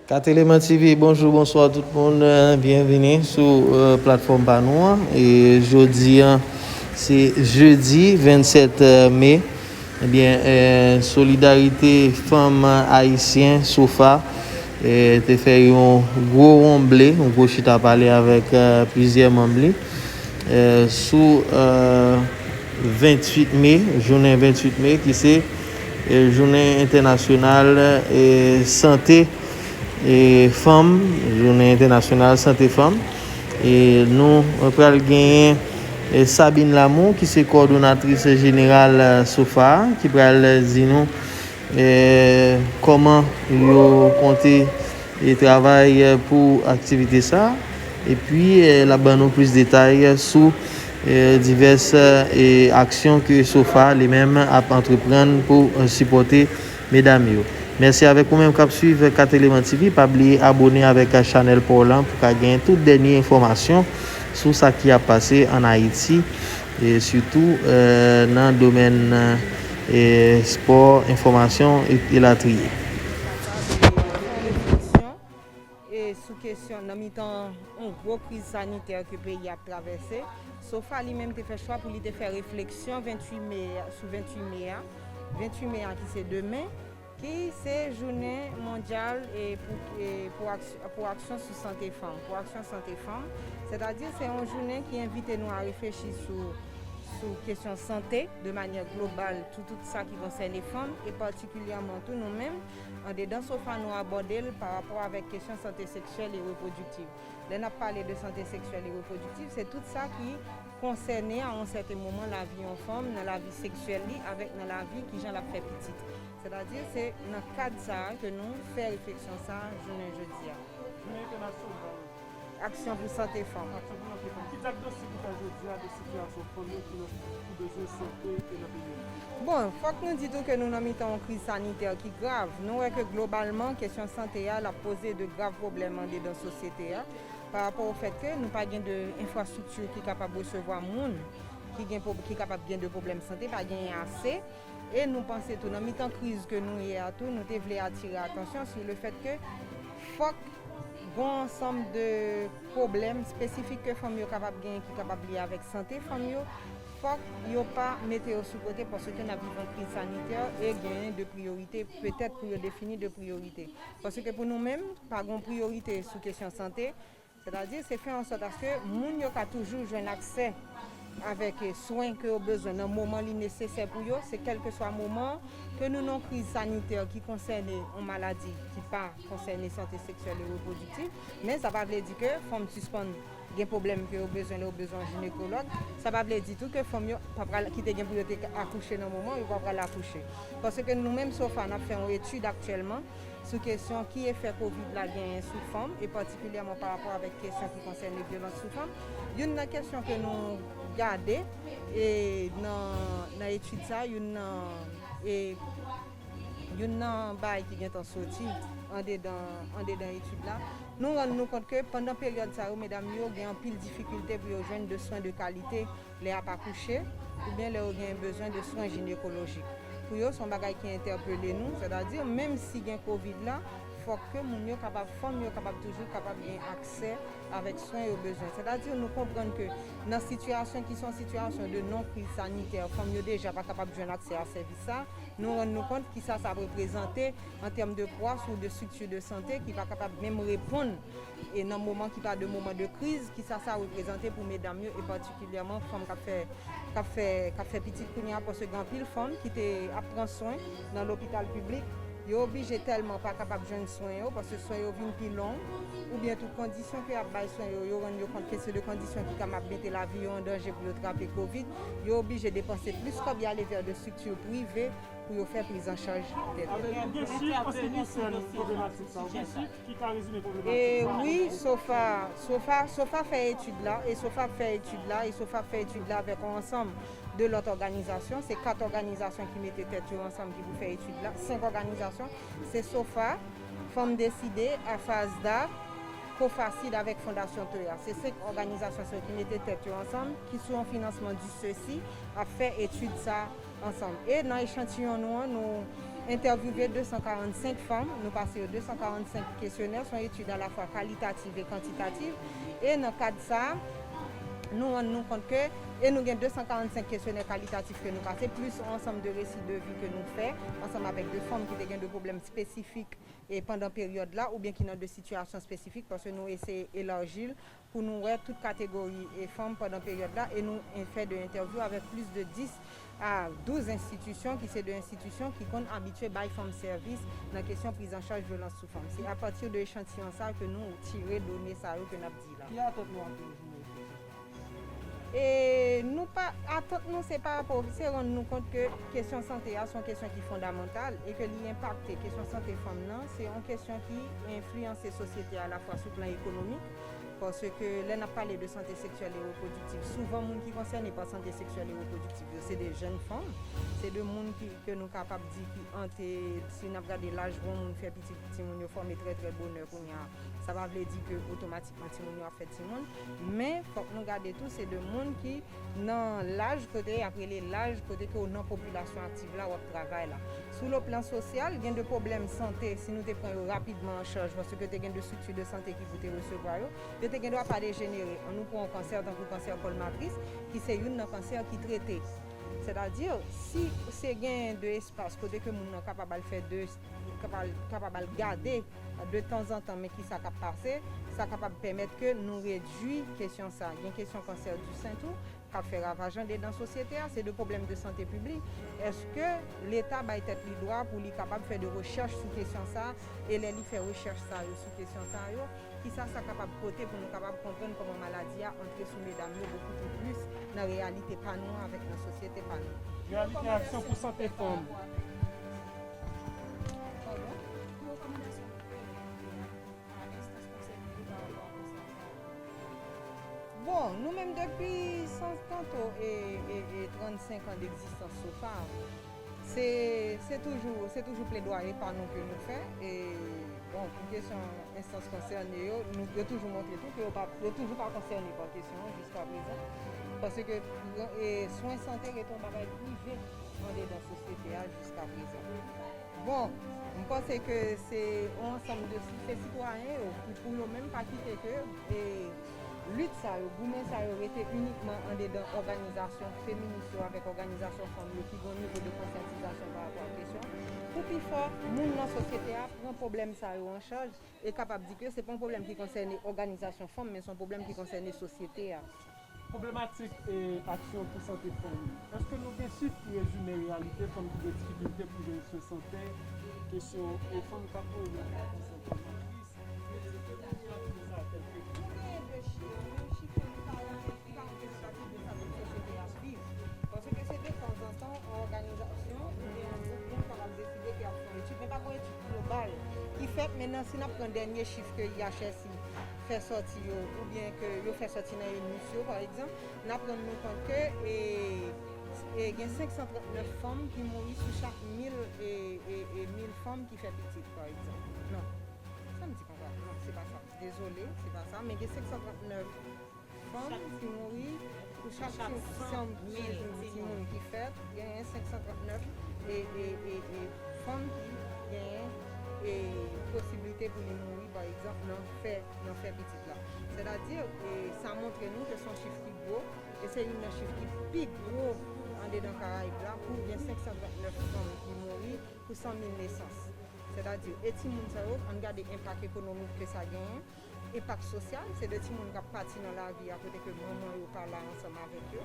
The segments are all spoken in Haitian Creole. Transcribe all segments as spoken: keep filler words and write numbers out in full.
Kateleman T V, bonjou, bonswa tout moun, euh, byenvini sou, euh, platfòm pa nou an. E jodi an, se jedi vennsèt, euh, me. Ebyen, euh, Solidarite Fanm Ayisyen, sofa, euh, te fè yon gwo wonble, yon gwo chita pale avèk, euh, plizyè manm li, euh, sou, euh, venntuit me, jounen venntuit me, ki se, euh, jounen entènasyonal, euh, sante e fanm, jounen entènasyonal sante fanm. E nou pral genyen, e, Sabine Lamour, ki se kowòdonatris jeneral, e, sofa, ki pral di nou, e, kòman yo konte, e, travay, e, pou aktivite sa. Epi, e, l ap ban nou plis detay sou, e, divès, e, aksyon ke sofa li menm ap antreprann pou, e, sipòte medam yo. Mèsi avèk ou menm k ap swiv Kat Eleman T V. Pa bliye abòne avèk chanèl pa w lan pou w ka genyen tout dènye enfòmasyon sou sa ki ap pase ann Ayiti, e sitou, e, nan domèn, e, spò, enfòmasyon, e, elatriye. E sou kesyon, nan mitan yon gwo kriz sanitè ke peyi a ap travèse, sofa li menm te fè chwa pou li te fè refleksyon venntuit me, sou venntuit me a, venntuit me a ki se demen, ki se jounen mondyal, e pou, e pou aksyon, pou aksyon sou sante fanm, pou aksyon sante fanm. Sètadi, se yon jounen ki envite nou a reflechi sou, sou kesyon sante de manyè global, sou tout sa ki konsène fanm, e patikilyèman tou nou menm, andedan sofa, nou abòde l pa rapò avèk kesyon sante seksyèl e repwodiktiv. Lè n ap pale de sante seksyèl e repwodiktiv, se tout sa ki konsène a yon sèten moman lavi yon fanm, nan lavi seksyèl li, avèk nan lavi kijan l ap fè pitit. Sètadi, se nan kad sa a ke nou fè refleksyon sa a jounen jodi a. Jounen entènasyonal. Aksyon pou sante fanm. Aksyon pou sante fanm. Ki dyagnostik ou fè jodi a de sitiyasyon fanm yo ki nan, ki bezwen sante e nan peyi an? Bon, fòk nou di tou ke nou nan mitan yon kriz sanitè ki grav. Nou wè ke globalman, kesyon sante a, l ap poze de grav pwoblèm andedan sosyete a, pa rapò o fèt ke nou pa gen de enfrastrikti ki kapab resevwa moun ki gen pwob-, ki kapab gen de pwoblèm sante, pa genyen ase. E nou panse tou, nan mitan kriz ke nou ye a tou, nou te vle atire atansyon sou le fèt ke fòk gon ansanm de pwoblèm espesifik ke fanm yo kapab genyen ki kapab lye avèk sante fanm yo, fòk yo pa mete yo sou kote paske n ap viv yon kriz sanitè e genyen de priyorite, petèt pou yo defini de priyorite. Paske pou nou menm, pa gon priyorite sou kesyon sante, sètadi se fè an sòt aske moun yo ka toujou jwenn aksè avèk, eh, swen ke yo bezwen nan moman li nesesè pou yo, se kèlkeswa moman ke nou nan kriz sanitè ki konsène yon maladi ki pa konsène sante seksyèl e repwodiktiv, men sa pa vle di ke fanm sispann gen pwoblèm ke yo bezwen lè yo bezwen yon jinekològ. Sa pa vle di tou ke fanm yo pa pral, ki te gen pou yo te akouche nan moman, yo pa pral akouche. Paske nou menm sofa, n ap fè yon etid aktyèlman sou kesyon ki efè kovid la genyen sou fanm, e patikilyèman pa rapò avèk kesyon ki konsène vyolans sou fanm. Youn nan kesyon ke nou gade, e nan, nan etid sa, youn nan, e youn nan bagay ki gentan soti andedan, andedan etid la, nou rann nou kont ke pandan peryòd sa yo, medam yo gen anpil difikilte pou yo jwenn de swen de kalite lè y ap akouche, oubyen lè yo gen bezwen de swen jinekolojik. Pou yo, se yon bagay ki entèpele nou, sètadi, menm si gen kovid la, fòk ke moun yo kapab, fanm yo kapab toujou kapab gen aksè avèk swen yo bezwen. Sètadi, nou konprann ke nan sitiyasyon ki se yon sitiyasyon de non kriz sanitè, fanm yo deja pa kapab jwenn aksè a sèvis sa, nou rann nou kont kisa sa ap reprezante an tèm de pwa sou de estrikti de sante ki pa kapab menm reponn, e nan moman ki pa de moman de kriz, kisa sa reprezante pou medam yo, e patikilyèman fanm k ap fè, k ap fè, k ap fè pitit kounye a, paske gen anpil fanm ki te ap pran swen nan lopital piblik, yo oblije tèlman pa kapab jwenn swen yo, paske swen yo vin pi long, oubyen tou kondisyon ke y ap bay swen yo, yo rann yo kont ke se de kondisyon ki kapab mete lavi yo an danje pou yo trape kovid, yo oblije depanse plis kòb, y ale vè de estrikti prive pou yo fè priz an chaj tèt yo. Gen chif an se ki konsène pwoblemastik sa, ou gen chif ki ka rezime pwoblemastik sa? E wi, sofa, sofa, sofa fè etid la, e sofa ap fè etid la, e sofa ap fè etid la avèk yon ansanm de lòt òganizasyon. Se kat òganizasyon ki mete tèt yo ansanm ki pou fè etid la. Senk òganizasyon, se sofa, Fanm Deside, Afazda, Kofasid avèk Fondasyon Toya. Se senk òganizasyon sa yo ki mete tèt yo ansanm, ki sou yon finansman di sesi, ap fè etid sa ansanm. E nan echantiyon nou an, nou, entèvyouve de san karannsenk fanm, nou pase yo de san karannsenk kesyonè, se yon etid alafwa kalitativ e kantitativ, e nan kad sa a, nou rann nou kont ke, e nou gen de san karannsenk kesyonè kalitatif ke nou pase, plis yon ansanm de resi de vi ke nou fè, ansanm avèk de fanm ki te gen de pwoblèm espesifik e pandan peryòd la, oubyen ki nan de sitiyasyon espesifik, paske nou eseye elaji l pou nou wè tout kategori e fanm pandan peryòd la, e nou en- fè de entèvyou avèk plis de dis a douz enstitisyon, ki se de enstitisyon ki konn abitye bay fanm sèvis nan kesyon priz an chaj vyolans sou fanm. Se apati de echantiyon sa a ke nou tire done sa yo ke n ap di la. Ki atant nou ap gen pou jounen jodi a? E nou pa, atant nou se pa rapò, se rann nou kont ke kesyon sante a se yon kesyon ki fondamantal e ke li enpakte kesyon sante fanm nan, se yon kesyon ki enfliyanse sosyete a alafwa sou plan ekonomik, paske lè n ap pale de sante seksyèl e repwodiktiv, souvan moun ki konsène pa sante seksyèl e repwodiktiv yo, se de jèn fanm, se de moun ki, ke nou kapab di ki ant, si n ap gade laj pou yon moun fè pitit, timoun yo fòme trè, trè bonè kounye a, sa pa vle di ke otomatikman timoun yo ap fè timoun, men fòk nou gade tou, se de moun ki nan laj kote y ap rele laj kote ke w nan popilasyon aktif la, w ap travay la. Sou le plan sosyal, gen de pwoblèm sante, si nou te pran yo rapidman an chaj, paske te gen de estrikti de sante ki pou te resevwa yo, yo te gen dwa pa dejenere. An nou pran yon kansè tankou kansè kòl matris, ki se youn nan kansè ki trete. Sètadi, si se gen de espas kote ke moun nan kapab al fè de, kapab, kapab al gade de tanzantan, men ki sa k ap pase, sa kapab pèmèt ke nou redui kesyon sa. Gen kesyon kansè di sen tou, k ap fè ravaj andedan sosyete a, se de pwoblèm de sante piblik. Èske Leta bay tèt li dwa pou li kapab fè de rechèch sou kesyon sa a? E lè li fè rechèch sa yo sou kesyon sa yo, kisa sa kapab pote pou nou kapab konprann kòman maladi a antre sou medam yo bokou pi plis nan reyalite pa nou an avèk nan sosyete pa nou? Reyalite aksyon pou sante fanm. Bon, nou menm depi san tanto e, e, e trannsenk an degzistans SOFA, se, se toujou, se toujou pledwaye pa nou ke nou fè. E, bon, pou kesyon enstans konsène yo, nou, yo toujou montre tou ke yo pa, yo toujou pa konsène pa kesyon an jiska prezan. Paske, e, swen sante rete yon bagay prive andedan sosyete a jiska prezan. Bon, m panse ke se yon ansanm de, se sitwayen yo ki pou yo menm pa kite ke, e, lit sa yo, goumen sa yo rete inikman andedan òganizasyon feminis yo avèk òganizasyon fanm yo ki gen yon nivo de konsyantizasyon pa rapò a kesyon. Pou pifò moun nan sosyete a pran pwoblèm sa yo an chaj e kapab di ke se pa yon pwoblèm ki konsène òganizasyon fanm, men se yon pwoblèm ki konsène sosyete a. Pwoblematik e aksyon pou sante fanm. Èske nou gen chif ki rezime reyalite fanm ki gen difikilte pou jwenn swen sante, kesyon e fanm k ap mouri avèk kansè kòl matris? Èske nou gen de chif, men chif yo li pa, li pa reprezentatif de sa tout sosyete a viv. Paske se de tanzantan, yon òganizasyon oubyen yon gwoup moun kapab deside ke y ap fè yon etid, men pa gen yon etid global ki fèt. Men nan, si n ap pran dènye chif ke I H S I fè sòti yo, oubyen ke yo fè sòti nan ENUS yo, pa egzanp, n ap rann nou kont ke, e, e, gen senk san trannèf fanm ki mouri sou chak mil, e, e, e, mil fanm ki fè pitit, pa egzanp. Non. Sa m di konsa? Non, se pa sa. Dezole, se pa sa. Men gen senk san trannèf fanm ki mouri pou chak ti, san, timoun ki fèt, genyen senk san trannèf e, e, e, e fanm ki genyen e posiblite pou li mouri, pa egzanp, nan fè, nan fè pitit la. Sètadi, e, sa montre nou ke se yon chif ki gwo, e se youn nan chif ki pi gwo andedan Karayib la, pou gen senk san trannèf fanm ki mouri pou san mil nesans. Sètadi, e timoun sa yo, ann gade enpak ekonomik ke sa genyen, enpak sosyal, se de timoun k ap pati nan lavi a kote ke manman yo pa la ansanm avèk yo,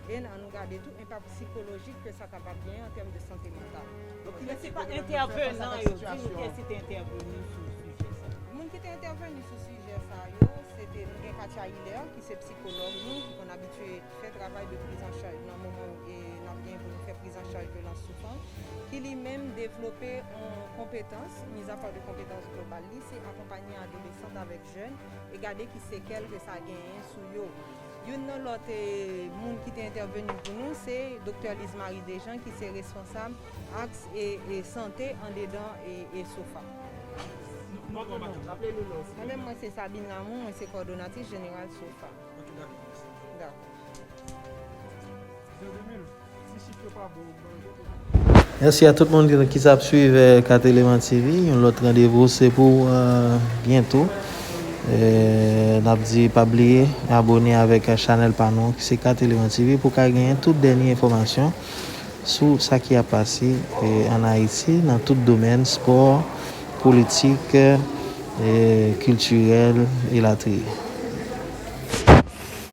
e ann nou gade tou enpak sikolojik ke sa kapab genyen an tèm de sante mantal. Donk, ki lè se pa entèvenan yo, di nou kiyès ki te entèveni sou sijè sa? Moun ki te entèveni sou sijè sa yo, se te, nou gen Katia Hilaire, ki se sikològ nou, ki konn abitye fè travay de priz an chaj nan moman, e, n ap gen pou nou fè priz an chaj vyolans sou fanm, ki li menm devlope yon konpetans, mizafwa de konpetans global li, se akonpanye adolesant avèk jèn, e gade ki sekèl ke sa genyen sou yo. Youn nan lòt, e, moun ki te entèveni pou nou, se Doktè Lise Marie Dejean, ki se responsab aks e, e sante andedan e, e SOFA. Mwen menm, mwen se Sabine Lamour, mwen se kòdonatris jeneral SOFA. Dakò. Jan de mil, si chif yo pa bon, yo ban kote. Mèsi a tout moun ki, ki t ap swiv eh, Kateleman T V. Yon lòt randevou se pou eh, byento. Eh, n ap di pa bliye abone avèk chanèl pa nou ki se Kateleman T V pou ka genyen tout dènye enfòmasyon sou sa ki ap pase eh, ann Ayiti nan tout domèn, spò, politik, eh, kiltirèl, elatriye.